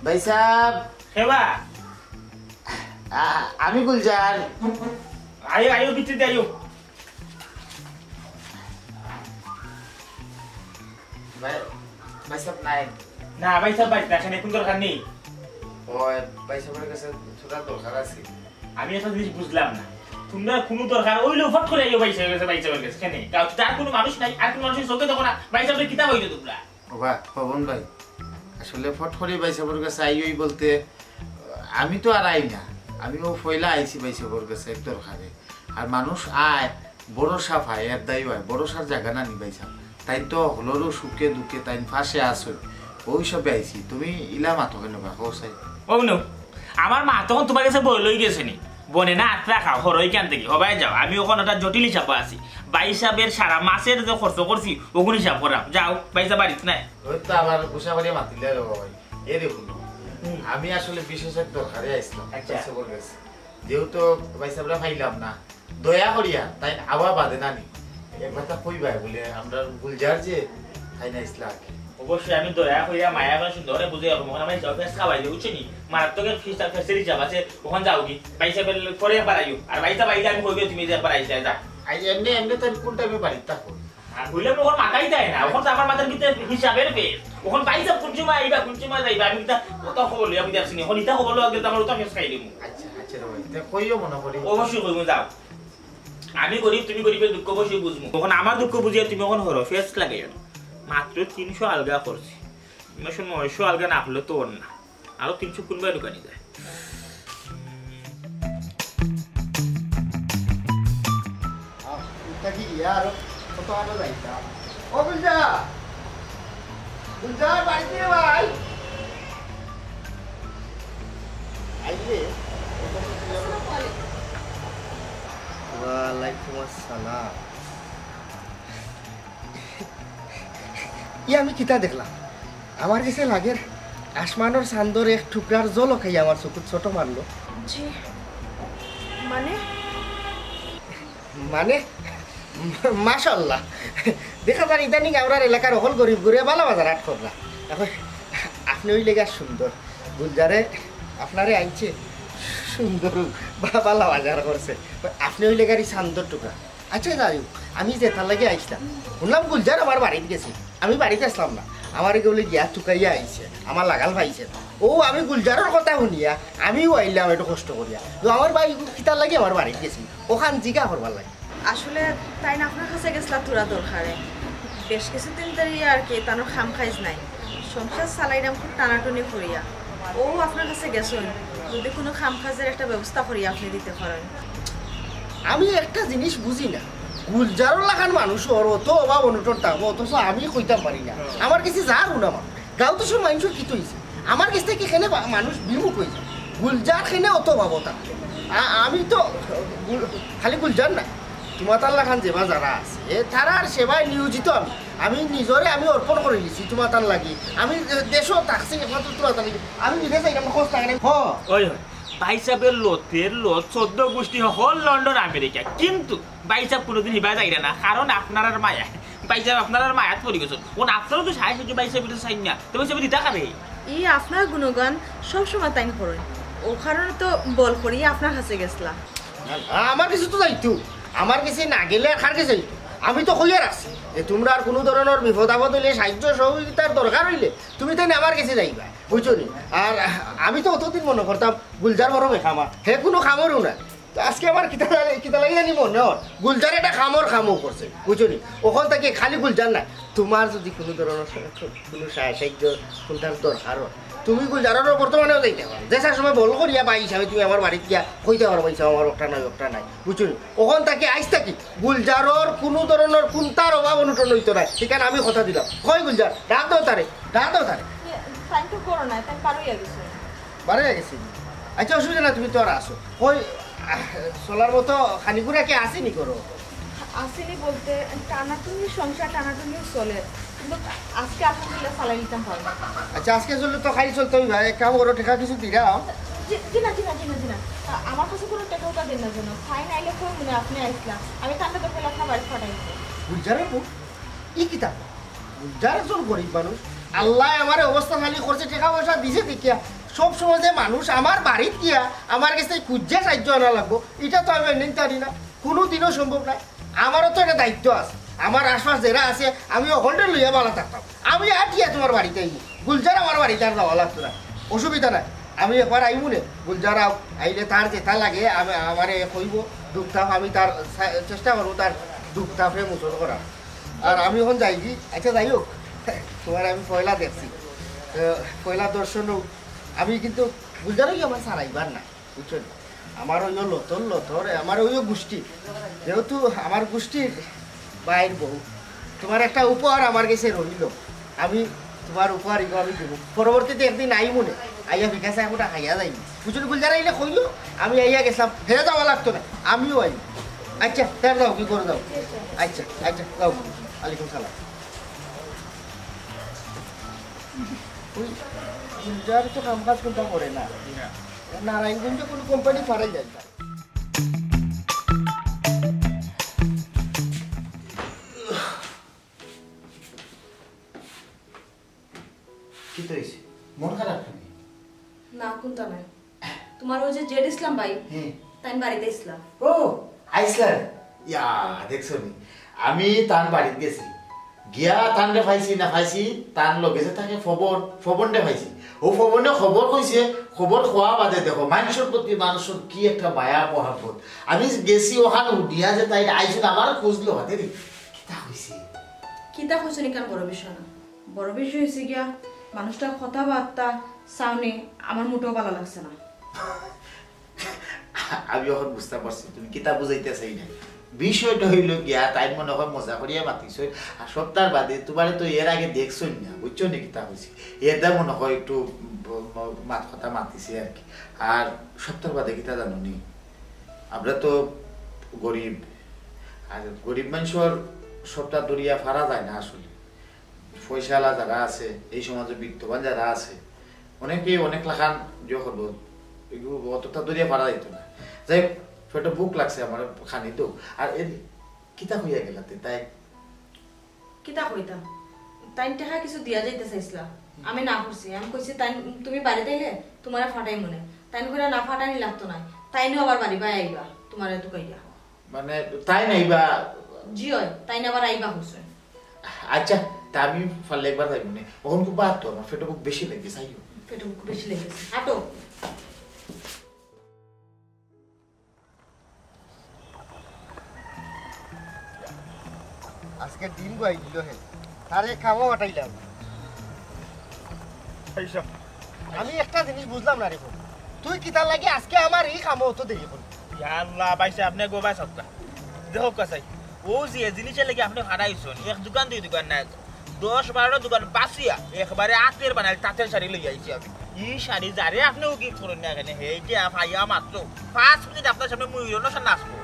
ভাইসাব। কেবা? আ-, আমি গুলজার। আইও, আইও, ভিতরে আইও। ভাই, ভাইসাব নাই। না, ভাইসাব বাড়িত নাই, কেনে কুন দরকার নি? ও, ভাইসাবর গেছে থুড়া দরকার আছে। আমি একটা জিনিস বুঝলাম না, তুমরার কুনু দরকার অইলেও ফট করি আইও ভাইসাবর গেছে, ভাইসাবর গেছে, কেনে? গাঁওত তো আর কুনু মানুষ নাই, আর কুনু মানুষর চউখে দেখো না, ভাইসাবরে কিতা কইছো তুমরা? ও বা, পবন ভাই, আসলে ফট করি ভাইসাবর গেছে আইওই বলতে, আমি তো আর আই না, আমি অউ পয়লা আইছি ভাইসাবর গেছে এক দরকারে। আর মানুষ আয়, ভরসা পায়, এর দায়ী অয়, ভরসার জাগা না নি ভাইসাব। তাইন তো হকলরউ সুখে দুঃখে তাইন পাশে আছইন, অউ হিসাবে আইছি। তুমি ইলা মাতো কেনে বা, কও চাই? অউ নু, আমার মা তখন তুমার গেছে বইল অইগেছে নি? বনে না আত্রা খাও, হরো ইখান থাকি, হবায় যাও। আমি অখন একটা জটিল হিসাবো আছি। ভাইসাবর সারা মাসর যে খরচ করছি, অগুন হিসাব করাম। যাও, ভাইসাব বাড়িত নাই। অউ তো আবার গুসা করিয়া মাতিলে রে বাবা। এ দেখো, হুম। আমি আসলে বিশেষ এক দরকারে আইছলাম, আচ্ছা। ভাইসাবর গেছে। যেহেতু ভাইসাবরে পাইলাম না, দয়া করিয়া তাইন আওয়া বাদে না নি, একবারতা কইবায় বুলে, আমরার গুলজার যে তাইন আইছলা আর কি। অবশ্যই আমি দয়া করিয়া মায়া করিয়া সুন্দর করি বুঝাইয়া কইমু, অখন আমার হিসাব ফেস খাওয়াই দে, বুঝছো নি? মারাত্মক এক ফেস, ফেসের হিসাব আছে, অখন যাওগি। ভাইসাবর পরে একবার আইও, আর ভাইসাব আইলে আমি কইমু তুমি যে একবার আইছলায়, যা। আই, এমনে, এমনে তাইন কুন টাইমে বাড়িত থাকো? আর কইলে তো অখন মাথায় দেয় না, অখন তো আমার মাথার ভিতরে হিসাবর ফেস। অখন ভাইসাব কুন সময় আইবা, কুন সময় যাইবা, আমি কিতা অতা খবর লই, আমি দেখছি নি। অখন ইতা খবর লওয়ার গেলে তো আমার অতা ফেস খাই দিমু। আচ্ছা, আচ্ছা রে ভাই, তে কইও মনো করি। অবশ্যই কইমু, যাও। আমি গরিব, তুমি গরিবর দুঃখ অবশ্যই বুঝমু। অখন আমার দুঃখ বুঝিয়া তুমি অখন হরো, ফেস লাগাইও না। মাত্র তিনশো আলগা করছি, মাসে নয়শো আলগা না করলে তো অর না। আরো তিনশো কুনবায় ঢুকানি যায়। আহ, ইটা কি ইয়া আরো কত আরো যাইতা? ও গুলজার! গুলজার, বাড়িত নি রে ভাই? আইলে? ওয়ালাইকুম আসসালাম। ই আমি কিতা দেখলাম? আমার গেছে লাগের আসমানর চান্দর এক টুকরার জলও খাইয়া আমার চকুত ছোট মারলো। জি, মানে? মানে? মাশাআল্লাহ। দেখা যার ইদানিং আমরার এলাকার হকল গরিব গুরিয়া বালা বাজার আট কররা। অখন আপনে অইলে গিয়া সুন্দর। গুলজারে আপনারে আনছে, সুন্দর বা-, বালা বাজার করছে। আপনে অইলে গিয়া ই চান্দর টুকরা। আচ্ছা, যাই হোক, আমি যেতার লাগি আইছলাম, হুনলাম গুলজার আমার বাড়িত গেছে, আমি বাড়িত আছলাম না, আমারে কেউ গিয়া তুকাইয়া আইছে, আমার লাগাল পাইছে। অউ আমি গুলজারর কথা হুনিয়া আমিও আইলাম একটু কষ্ট করিয়া। তো আমার ভাই কিতার লাগি আমার বাড়িত গেছে, অখান জিগা করবার লাগি। আসলে তাইন আপনার কাছে গেছলা থুড়া দরকারে, বেশ কিছুদিন ধরি আর কি তানর কাম কাজ নাই, সংসার চালাইরাম খুব টানাটুনি করিয়া। অউ আপনার কাছে গেছইন, যদি কুনু কাম কাজর একটা ব্যবস্থা করিয়া আপনে দিতে পারইন। আমি একটা জিনিস বুঝি না, গুলজারর লাখান মানুষর অত অভাব অনটন থাকবো, অথচ আমি কইতাম পারি না। আমার গেছে যার হুনা আমার গাঁওত সব মানষর কিতা অইছে, আমার গেছ থাকি কেনে বা-, মানুষ বিমুখ অইযায়। গুলজার কেনে অত অভাব অতা? আ-, আমি তো গুল-, খালি গুলজার না, তুমাতার লাখান যেবা যারা আছে, এ, তারার সেবায় নিয়োজিত আমি। আমি নিজরে আমি অর্পণ করিলিছি তুমাতার লাগি। আমি, এ, দেশো থাকছি একমাত্র তুমাতার লাগি। আমি বিদেশ যাইরাম না, খোঁজ থাকে না। হ। ওই, ওই। ভাইসাবর লতের লত চৌদ্দ গুষ্টি হকল লন্ডন, আমেরিকা, কিন্তু ভাইসাব কুনুদিন হিবায় যাইরা না, কারণ আপনারার মায়ায়। ভাইসাব আপনারার মায়াত পড়ি গেছইন। অখন আপনারাও তো সাহায্য ভাইসাবর চাইন না, তো ভাইসাবে দিতা কারে? ই আপনার গুণগান সবসময় তাইন করইন, অউ কারণে তো বল করি আপনার কাছে গেছলাম। না, না, আমার গেছে তো যাইতো, আমার গেছে না গেলে আর কার গেছে যাইতো? আমি তো কইয়া রাখছি যে তুমরার কুনু ধরনর বিপদ আপদ অইলে, সাহায্য সহযোগিতার দরকার অইলে তুমি তাইন আমার গেছে যাইবায়, বুঝছো নি? আর আমি তো অতদিন মনো করতাম গুলজার বড় বেকামা, হে কুনু কামরউ নায়। তো আজকে আমার কিতা লাগে, কিতা লাগে জানি মনো অর, গুলজার একটা কামর কামও করছে, বুঝছো নি? অখন থাকি খালি গুলজার নায়, তুমার যদি কুনু ধরনর স-, কুনু সাহায্য, কুনটার দরকার অয়, তুমি গুলজারর বর্তমানেও যাইতায় পারো। যে সময় বল করিয়া ভাই হিসাবে তুমি আমার বাড়িত গিয়া কইতায় পারো, "ভাইসাব, আমার অটা নাই, অটা নাই।" বুঝছো নি? অখন থাকি, আইজ থাকি গুলজারর কুনু ধরনর কুনটার অভাব অনটন অইতো নায়। ইখান আমি কথা দিলাম। কই গুলজার? ডাক দেও তারে, ডাক দেও তারে। ইয়ে, তাইন তো করো না, তাইন পার অইয়া গেছে। বারে গেছি। আচ্ছা, অসুবিধা নাই, তুমি তো আর আছো। কই, আহ, চলার মতো খানিকুরা কি আছে নি ঘরো? আছে নি বলতে, টানাটুনি, সংসার টানাটুনিও চলে, কিন্তু আজকে আলহামদুলিল্লাহ চালাই নিতাম পারবো। আচ্ছা, আজকে চললে তো খাই চলতে অইবা, এক কাম করো, টেকা কিছু দিরাও। জি, জি না, জি না, জি না, জি না। আ-, আমার কাছে কুনু টেকা উকা দেইন না যেন। তাইন আইলে কইমু নে আপনে আইছলা। আমি তানরে তো কইলে আপনার বাড়িত পাঠাই দিমু। গুলজারর বউ? ই কিতা? গুলজার একজন গরিব মানুষ, আল্লায় আমারে অবস্থা খালি করছে, টেকা পয়সা দিছে দেখিয়া। সব সময় যে মানুষ আমার বাড়িত গিয়া আমার গেছে খুঁজিয়া সাহায্য আনা লাগবো, ইটা তো আমি মেনে নিতারি না, কুনুদিনও সম্ভব নায়। আমারও তো একটা দায়িত্ব আছে, আমার আশপাশ যেরা আছে আমি অকলরে লইয়া ভালা থাকতাম। আমি আটিয়া তুমার বাড়িত আইমু, গুলজার আমার বাড়িত আর যাওয়া লাগতো না, অসুবিধা নাই। আমি একবার আইমু নে, গুলজার আউক, আইলে তার যেটা লাগে আমি, আমারে কইবো, দুঃখ তাপ আমি তার সা-, চেষ্টা করবো তার দুঃখ তাপরে মোচন করার। আর আমি অখন যাইগি, আচ্ছা যাই হোক, তুমারে আমি পয়লা দেখছি, আহ, পয়লা দর্শন আমি কিন্তু গুলজারও কি আমার সারাইবার না, বুঝছো নি? আমার অইও লতর লতর, আমার অইও গুষ্টি, যেহেতু আমার গুষ্টির বাইর বউ, তুমার একটা উপহার আমার গেছে রইলো। আমি তুমার উপহার ইগু আমি দিমু। পরবর্তীতে একদিন আইমু নে, আইয়া বিকাশে একটা খাইয়া যাইমু। বুঝছো নি? গুলজার আইলে কইও, আমি আইয়া গেছলাম, হে যাওয়া লাগতো না, আমিও আইমু। আচ্ছা, হে যাও, কি করে যাও? আচ্ছা, আচ্ছা, যাও। আলাইকুম সালাম। ওই গুলজার তো কাম কাজ কুনতা করে না। নারায়ণগঞ্জে কুনু কোম্পানি ফারাই যায় না। কিতা অইছে? মন খারাপ কেনে? না, কুনতা নায়। তুমার ওই যে জেড ইসলাম ভাই, হুম। তাইন বাড়িত আইছলা। ও, আইছলা? ইয়া, দেখছো নি? আমি তান বাড়িত গেছি। গিয়া তানরে পাইছি না পাইছি, তান লগে যে থাকে ফবন, ফবনরে পাইছি। ও ফবনে খবর কইছে, খবর কওয়া বাদে দেখো, মানষর প্রতি মানষর কি একটা মায়া মহব্বত। আমি গেছি অখান হুনিয়া যে তাইন আইছইন, আমার খোঁজ লওয়া দেরি। কিতা কইছে? কিতা কইছইন ইখান বড় বিষয় না। বড় বিষয় অইছে গিয়া, মানুষটার কথাবার্তা, চাউনি আমার মোটেও ভালা লাগছে না। আমি অখন বুঝতাম পারছি তুমি কিতা বুঝাইতা চাইরায়। বিষয়টা অইলো গিয়া, তাইন মনে অয় মজা করিয়া মাতিছইন, আর সপ্তাহ বাদে তুমারে তো এর আগে দেখছইন না, বুঝছো নি কিতা কইছি? এরদায় মনে অয় একটু ব-, ম-, মাত কথা মাতিছে আর কি। আর সপ্তাহ বাদে কিতা জানো নি, আমরা তো গরিব, আর গরিব মানষর সপ্তাহ ধরিয়া ফারা যায় না আসলে। পয়সাআলা যারা আছে, এই সমাজে বিত্তবান যারা আছে, অনেকেই অনেক লাখান ইয়ে করবো, এগুলো অতটা ধরিয়া ফারা যাইতো না। যাই হোক, পেটো ভুক লাগছে আমার, খানি দেও। আর এর কিতা কইয়া গেলা তে, তাই? কিতা কইতাম? তাইন টেকা কিছু দিয়া যাইতা চাইছলা, আমি না করছি। আমি কইছি, "তাইন, তুমি বাড়িত আইলে তুমারে ফাটাইমু নে।" তাইন কইরা, "না, ফাটানি লাগতো নায়, তাইনও আবার বাড়ি বায় আইবা, তুমারে তুকাইয়া।" মানে, তাইন আইবা? জি অয়, তাইন আবার আইবা কইছইন। আচ্ছা, তা আমি পারলে একবার যাইমু নে। অখন খুব বাদ তো আমার, পেটো ভুক বেশি লাগছে, চাইও। পেটো ভুক বেশি লাগছে, হাঁটো। আজকে দিন গুয়াই দিল হে, তারে কামো পাঠাইলাম। আমি একটা জিনিস বুঝলাম না রে, তুই কিতার লাগি আজকে আমার এই কামো অত দেরি করলি? ইয়া আল্লাহ, ভাইসাব, আপনে গো ভাই সবটা। দেখো কাছাই, ও যে জিনিসের লাগি আপনে ফারাইছইন, এক দোকান দুই দোকান না, দশ বারোটা দোকান বাছিয়া একবারে আতের বানাইল তাঁতের শাড়ি লইয়া আইছি আমি। ই শাড়ি যারে আপনে ও গিফট করইন না কেনে, হেইটা পাইয়া মাত্র পাঁচ মিনিট আপনার সামনে মুইরনো সে নাচবো।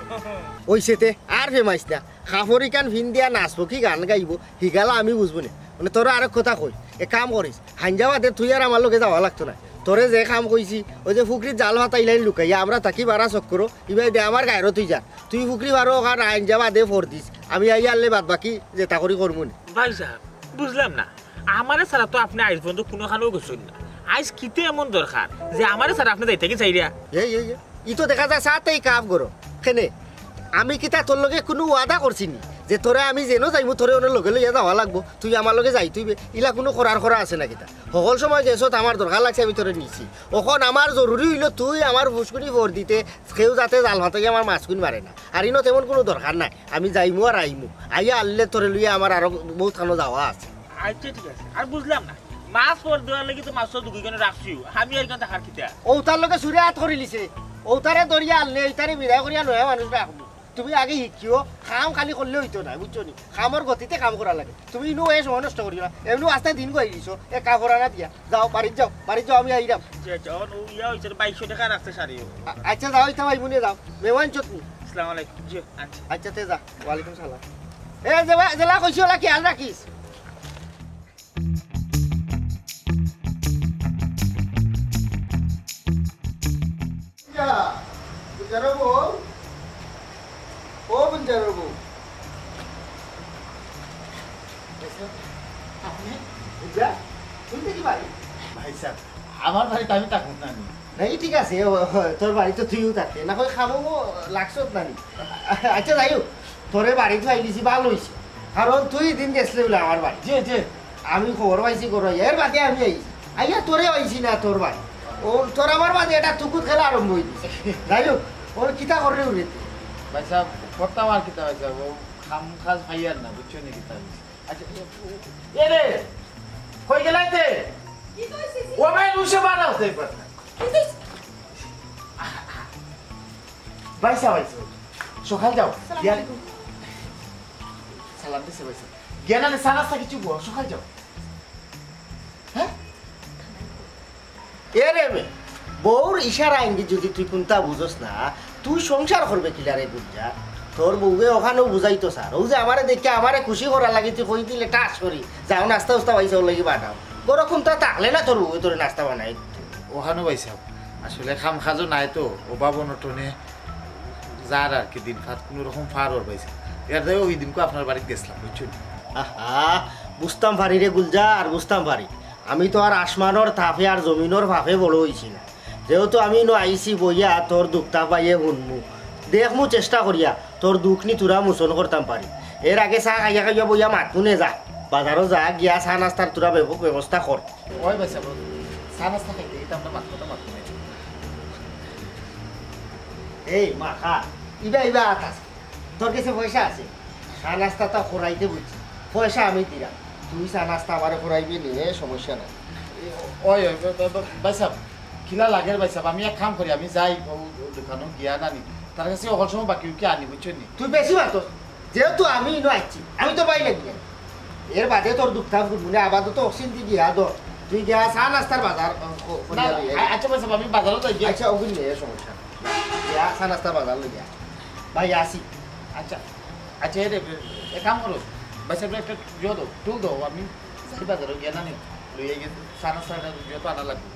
অইছে তে, আর ফেমাইস না। কাপড় ইখান ফিন্দিয়া নাচবো কি গান গাইবো, হিগালা আমি বুঝবো নে। মানে, তোরে আরেক কথা কই, এক কাম করিস, হাইঞ্জা বাদে তুই আর আমার লগে যাওয়া লাগতো না। তোরে যে কাম কইছি, ওই যে ফুকরিত জাল ফাতাইলাইন লুকাইয়া, আমরা থাকি বারা চক্করো, ইবায় দে আমার গায়রো তুই যা। তুই ফুকরি বারো ওখান হাইঞ্জা বাদে ফোর দিস, আমি আইয়া আনলে বাদ বাকি যেতা করি করমু নে। ভাইসাব, বুঝলাম না, আমারে ছাড়া তো আপনে আইজ পর্যন্ত কুনুখানোও গেছইন না। আইজ কিতা এমন দরকার যে আমারে ছাড়া আপনে যাইতা কি চাইরা? এই, এই, এই, ই তো দেখা যায় সাথেই কাম করো। কেনে? আমি কিতা তোর লগে কুনু ওয়াদা করছি নি যে তোরে আমি যেনো যাইমু তোরে অনো লগে লইয়া যাওয়া লাগবো, তুই আমার লগে যাইতে অইবে? ইলা কুনু করার করা আছে না কিতা? হকল সময় যেছত আমার দরকার লাগছে আমি তোরে নিছি। অখন আমার জরুরি অইলো তুই আমার ফুসকুনি ফোর দিতে, কেউ যাতে জাল ফাতাইয়া আমার মাছকুন মারে না। আর ইনো তেমন কুনু দরকার নাই, আমি যাইমু আর আইমু। আইয়া আনলে তোরে লইয়া আমার আরো বউত খানো যাওয়া আছে। আচ্ছা, ঠিক আছে। আর বুঝলাম না, মাছ ফোর দেওয়ার লাগি তো মাছ তো দুগি কেনে রাখছিও, আমি আর কেন দেখার কিতা? অউ তার লগে ছুরে আত করিলিছে, অউ তারে ধরিয়া আনলে, ইতারে বিদায় করিয়া নয়া মানুষ রাখবো। তুমি আগে হিকিও, কাম খালি করলে অইতো না, বুঝছো নি? কামর গতিতে কাম করা লাগে। তুমি ইনো এ সময় নষ্ট করিও না, এমনেউ আস্তা দিন গই দিছো, এ কাম করা না দিয়া। যাও, বাড়িত যাও, বাড়িত যাও, আমি আইরাম। জি, আচ্ছা, অন অউ ইয়া অইছে, বাইশশো টেকা রাখছে শাড়ি। আ-, আচ্ছা, যাও, ইতা ভাই মুনে যাও, মেহমান চটনি। আসসালামু আলাইকুম। জি, আচ্ছা। আচ্ছা, তে যা, ওয়ালাইকুম সালাম। এ, যেবা-, যেলা কইছি, ওলা খেয়াল রাখিস। ইয়া, বুঝারো বউ? ও বুঝারো বউ? আপনি? বুঝা? তুই দেখি বাড়ি। ভাইসাব, আমার বাড়িত আমি থাকমু না নি। না, ই ঠিক আছে, ও, ও, তোর বাড়িত তুইও থাকতে না, কই খামো লাগছত না নি। আচ্ছা, যাই হোক, তোরে বাড়িত পাইলিছি, ভালা অইছে। কারণ তুই দিন গেছলে বলে আমার বাড়ি। জি, জি। আমি খবর পাইছি করো, এর বাদে আমি আইছি। আইয়া তোরে পাইছি না তোর বাড়ি। ও, তোর আমার বাদে এটা তুকুত খেলা আরম্ভ অই গেছে। যাই হোক, ওর কিতা কররে উড়েতে? ভাইসাব, করতাম আর কিতা ভাইসাব, ও কাম কাজ পাইয়ার না, বুঝছো নি কিতা অইছে? আচ্ছা, এ রে, কই গেলাইতে? কি কইছিস? ও ভাই, রুশে বানাও তো একবার। কি কইছিস? ভাইসাব, ভাইসাব, সকাল যাও। সালাম আলাইকুম। সালাম দিছে ভাইসাব। গিয়া না, চা নাস্তা কিছু বল, সকাল যাও। হ্যাঁ? এ রে মে, বউর ইশারা ইঙ্গিত যদি তুই কুনতা বুঝস না, তুই সংসার করবে কিলা রে গুলজার? তোর বউয়ে ওখানেও বুঝাইতো স্যার, ও যে আমারে দেখে আমারে খুশি করার লাগি তুই কই দিলে টাস করি, যাও নাস্তা উস্তা পাইছে ওর লাগি বানাও, বড় কুনতা থাকলে না তোর বউয়ে তোরে নাস্তা বানাই দিত। ওখানেও ভাইসাব, আসলে কাম কাজও নাই তো, অভাব অনটনে যার আর কি দিন ভাত কুনু রকম পার অর ভাইসাব, এর দায় ওই দিনকে আপনার বাড়িত গেছিলাম, বুঝছো নি? আহা, বুঝতাম পারি রে গুলজার, বুঝতাম পারি। আমি তো আর আসমানর তাপে আর জমিনর ভাপে বড় অইছি না। যেহেতু আমি ইনো আইছি বইয়া তোর দুখ তাপ বাইয়ে হুনমু, দেখমু চেষ্টা করিয়া তোর দুখ নি তুরা মোচন করতাম পারি। এর আগে চা খাইয়া খাইয়া বইয়া মাতমু নে যা, বাজারো যা, গিয়া চা নাস্তার তুরা ব্যব-, ব্যবস্থা কর। ওই ভাইসাব, চা নাস্তা খাইতে খাইতে আমরা মাত কথা মাতমু নে। এই মাখা, ইবা ইবা আত আছে। তোর কাছে পয়সা আছে? চা নাস্তা তা করাইতে বুঝছি, পয়সা আমি দিলাম, তুই চা নাস্তা আমারে করাইবি নি, এ সমস্যা নাই। ওই, ওই, ওই, ওই, ওই, ভাইসাব, কিলা লাগের ভাইসাব, আমি এক কাম করি, আমি যাই, ও, ও দোকানো গিয়া নানি, তার কাছে অকল সময় বাকি উকি আনি, বুঝছো নি? তুই বেশি মাতস, যেহেতু আমি ইনো আইছি, আমি তো বাইরে গিয়া। এর বাদে তোর দুঃখ থাপ গুনগুনে আপাতত অক্সিন দি গিয়া ধর, তুই গিয়া চা নাস্তার বাজার, আ, ক-, না, করিয়া না, লই আয়। আ-, আচ্ছা ভাইসাব, আমি বাজারও যাই গিয়া। আচ্ছা, ওগুন নিয়ে সমস্যা। গিয়া চা নাস্তার বাজার লইয়া। ভাই, আসি। আচ্ছা, আচ্ছা, এ রে, এ কাম করো, ভাইসাব, একটা জুয়া দাও, টুল দাও, আমি যাই বাজারো গিয়া নানি, লইয়া গিয়া চা নাস্তা যত আনা লাগবে।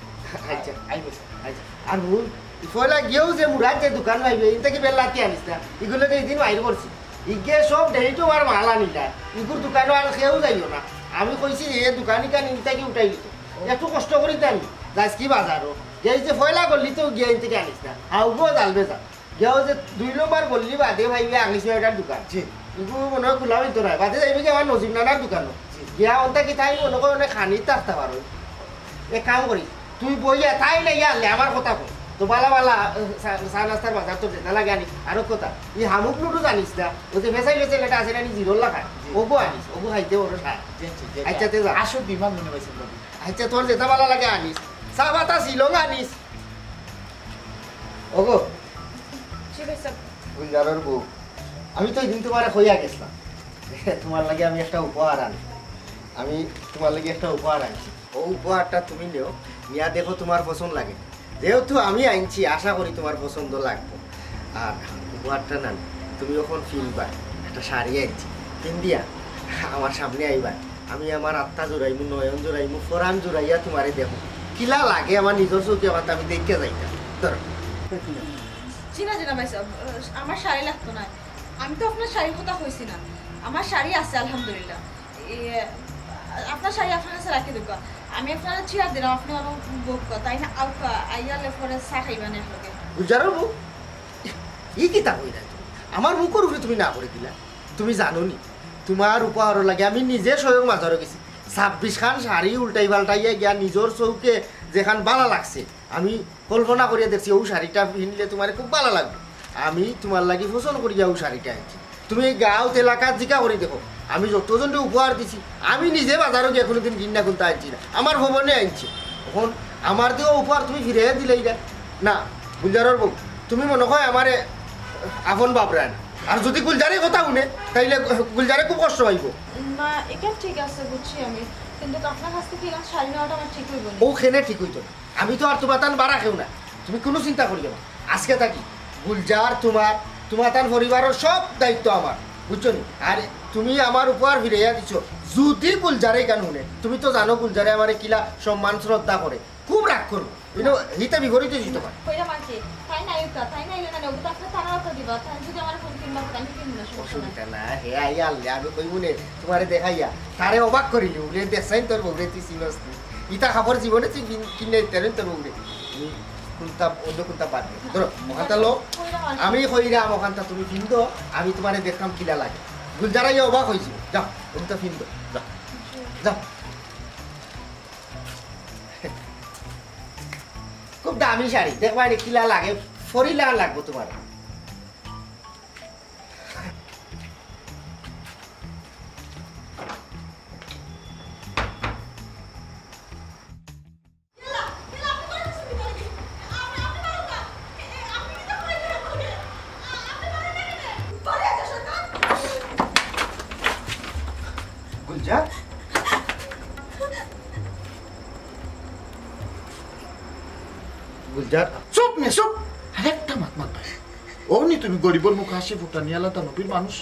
আচ্ছা। আই বসে। আচ্ছা। আর হুন, পয়লা গিয়েও যে মুরাদ যে দোকান পাইবে, ইনতা কি বেল্লাতি আনিস না, এগুলো তো এই দিন বাইর করছি। ইগে সব ডেইটো আর মাল আনিলা, ইগুর দোকানো আর কেউ যাইও না। আমি কইছি যে এ দোকানি কান ইনতা কি উঠাই দিত। একটু কষ্ট করি তানি, যাস কি বাজারো। এই যে পয়লা গল্লি তো গিয়া ইনতে কি আনিস না, হাউগো জালবে যা। গেও যে দুই নম্বর গল্লি বাদে ভাইবে আঙিস না এটার দোকান। জি। ইগু মনে হয় খোলা হইতো না। বাদে যাইবে কি আমার নজিম নানার দোকানো। জি। গিয়া ওনটা কি তাই মনে করে অনেক খানি থাকতে পারো। এক কাম করি, তুই বইয়া তাই না ইয়া আনলে আমার কথা কই। তো বালা বালা, আহ, চা, চা নাস্তার বাজার তো যেটা লাগে আনিস। আরো কথা, এই হামুক লুডু জানিস না? ওই যে ফেসাই ফেসাই এটা আছে না, নি জিরোর লাখায়। জি। ওগো আনিস, ওগো খাইতে ওরো সায়। জি, জি, জি, জি। আচ্ছা, তে যা। আসো দিমা মনে পাইছেন বাবু। আচ্ছা, তোর যেটা বালা লাগে আনিস। চা পাতা শিলং আনিস। ওগো। জি ভাই সাহেব। গুলজারর বউ। আমি তো ওই দিন তোমারে কইয়া গেছিলাম। তোমার লাগি আমি একটা উপহার আনি। আমি তোমার লাগি একটা উপহার আনছি। ও উপহারটা তুমি নেও, নিয়া দেখো তোমার পছন্দ লাগে। যেহেতু আমি আনছি, আশা করি তোমার পছন্দ লাগবো। আর উপহারটা না, তুমি এখন ফিরবা, একটা শাড়ি আনছি, পিন্দিয়া আমার সামনে আইবা। আমি আমার আত্মা জুড়াইমু, নয়ন জুড়াইমু, ফরান জুড়াইয়া তোমারে দেখো। কিলা লাগে আমার নিজর চোখে আমার আমি দেখতে যাইতাম। ধরো। জি না, জি না ভাই সাহেব, আমার শাড়ি লাগতো না। আমি তো আপনার শাড়ির কথা কইছি না, আমার শাড়ি আছে আলহামদুলিল্লাহ। এ, আপনার শাড়ি আপনার কাছে রাখি দেবো। আমি আপনার চেয়ার দিলাম, আপনি আরো বউক্কা, তাই না? আউক্কা, আইয়ালে পরে চা খাইবা না একলগে। গুলজারর বউ? ই কিতা কইলা তুমি? আমার মুখর উপরে তুমি না করে দিলা। তুমি জানো নি? তোমার উপহারর লাগি আমি নিজে স্বয়ং বাজারো গেছি। ছাব্বিশ খান শাড়ি উল্টাই পাল্টাইয়া গিয়া নিজর চোখে যেখান বালা লাগছে, আমি কল্পনা করিয়া দেখছি, ও শাড়িটা পিনলে তোমারে খুব বালা লাগবে। আমি তোমার লাগি পছন্দ করিয়া ও শাড়িটা আনছি। তুমি গাঁওত এলাকাত জিকা করি দেখো, আমি যতজনরে উপহার দিছি, আমি নিজে বাজারো গিয়া কোনোদিন গিন্না কুন্তা আনছি না, আমার ভবনে আনছি। এখন আমার দিও উপহার তুমি ফিরাইয়া দিলাইলা না, গুলজারর বউ, তুমি মনে হয় আমারে আপন ভাবরায় না। আর যদি গুলজারে কথা হুনে, তাইলে গুলজারে খুব কষ্ট পাইবো। না, এটা ঠিক আছে, বুঝছি আমি, কিন্তু আপনার কাছ থেকে এরকম শাড়ি নেওয়াটা আমার ঠিক হইব না। ও খেনে ঠিক হইতো না। আমি তো আর তোমার তান বাড়া কেউ না, তুমি কোনো চিন্তা করিও না। আজকে থাকি গুলজার তোমার, তোমার তান পরিবারর সব দায়িত্ব আমার, বুঝছো নি? আর তুমি আমার উপহার ফিরাইয়া দিছো, যদি গুলজারে এখান হুনে, তুমি তো জানো গুলজারে আমারে কিলা সম্মান শ্রদ্ধা করে, খুব রাগ করবো। ইনো হিতে বিপরীত হইছি তোমার। কইরা মাকে, তাই নাই উতা, তাই নাই না, ওগুলো আপনার তারা উতা দিবা, তাই যদি আমার ফোন কিনবা, আমি কিনবো না, সমস্যা নাই। অসুবিধা না, হে আইয়া আনলে আমি কইমু নে, তোমারে দেখাইয়া, তারে অবাক করিলি, বলে দেখছাইন তোর বউরে তুই চিনস নি। ইতা কাপড় জীবনে তুই কিন-, কিনে তেরোই তোর বউরে। তুমি কুনটা, অন্য কুনটা বাদ দে। ধরো, অখানটা লো। আমি কইরাম, অখানটা তুমি পিন্দো, আমি তুমারে দেখতাম কিলা লাগে। গুলজার আইয়া অবাক অইযিবো। যাও, অখানটা পিন্দো। যাও। যাও। খুব দামি শাড়ি, দেখবায় নি কিলা লাগে, ফরিলা লাগবো তুমার। গুলজার? গুলজার? চুপ মিয়া, চুপ। আরেকটা মাত মাতবায়। অউ নি তুমি গরিবর মুখো হাসি ফুটানি আলা তা নবীর মানুষ।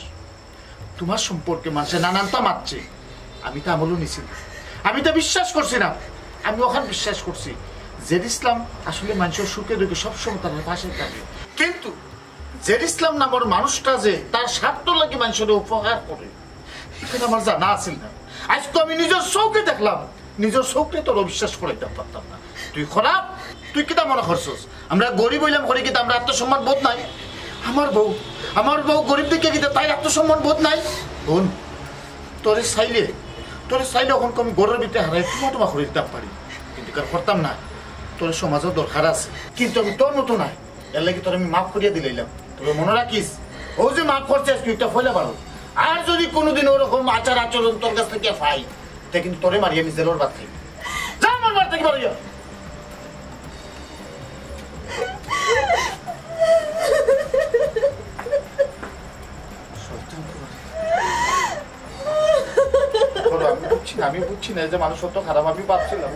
তুমার সম্পর্কে মানষে নানানতা মাতছে। আমি তা আমলো নিছি না। আমি তা বিশ্বাস করছি না। আমি অখান বিশ্বাস করছি। জেড ইসলাম আসলে মানষর সুখে দুঃখে সবসময় তার পাশে থাকে। কিন্তু জেড ইসলাম নামর মানুষটা যে তার স্বার্থর লাগি মানষরে উপকার করে, ইখান আমার জানা আছিল না। আইজ তো আমি নিজর চউখে দেখলাম, নিজর চউখরে তোরে অবিশ্বাস করাইতাম পারতাম না। তুই খারাপ, তুই কিতা মনে করছস? আমরা গরিব অইলাম করি কিতা, আমরার আত্মসম্মান বোধ নাই? আমার বউ, আমার বউ গরিব দেখিয়া কিতা তাইর আত্মসম্মান বোধ নাই? হুন, তোরে চাইলে, তোরে চাইলে অখন আমি ঘরর ভিতরে হারাই টুমা টুমা করি দিতাম পারি, কিন্তু কার করতাম না। তোরে সমাজো দরকার আছে, কিন্তু আমি তোর মতো নায়। এরলাগি তোরে আমি মাফ করিয়া দিলাইলাম। তবে মনো রাখিস, অউ যে মাফ করছি আইজ, তুই ইটা ফয়লা বারো। আর যদি কুনুদিন অউ রকম আচার আচরণ তোর গেছ থাকি পাই, তে কিন্তু তোরে মারিয়া আমি জেলর ভাত খাইমু। যা আমার বাড়ি থাকি বারইয়া। শয়তান কোথাকার। আমি বুঝছি না, আমি বুঝছি না, এই যে মানুষ অত খারাপ, আমি ভাবছিলাম।